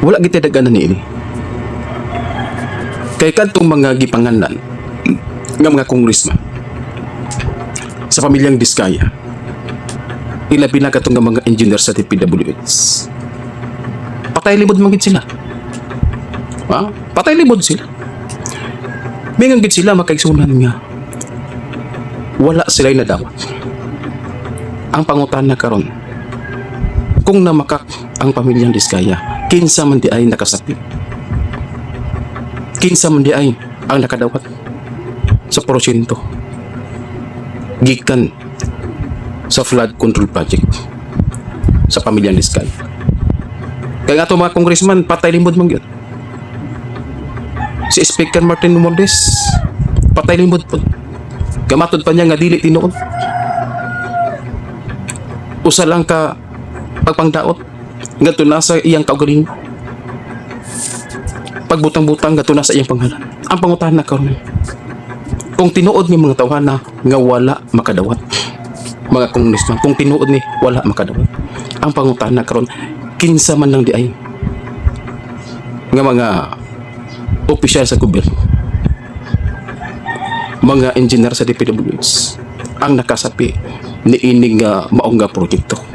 Wala gid daganan niini. Kay kadtong mga gipanganlan nga mga congressman sa pamilyang Diskaya, ilabi na katong nga mga engineer sa DPWH, patay libod man gid sila. Ha? Patay libod sila. Mingon gid sila, mga kaigsuonan, nga wala sila nadawat. Ang pangutana karon, kung namakak ang pamilyang Diskaya, kinsa man diay nakasapi? Kinsa man diay ang nakadawat sa porsyento gikan sa flood control project sa pamilyang Diskaya? Kaya nga mga congressman, patay limod man gyud. Si Speaker Martin Romualdez, patay limod po. Gamatod pa niya nga dili tinuod. Usa lang ka pagpangdaot ngadto na sa iyang kaugalingon. Pagbutang-butang ngadto na sa iyang pangalan. Ang pangutana karon, kung tinuod ni mga tawhana nga wala makadawat mga congressman, kung tinuod ni wala makadawat, ang pangutana karon, kinsa man lang diay nga mga opisyal sa gobyerno, mga engineer sa DPWH ang nakasapi ni ining maong nga proyekto?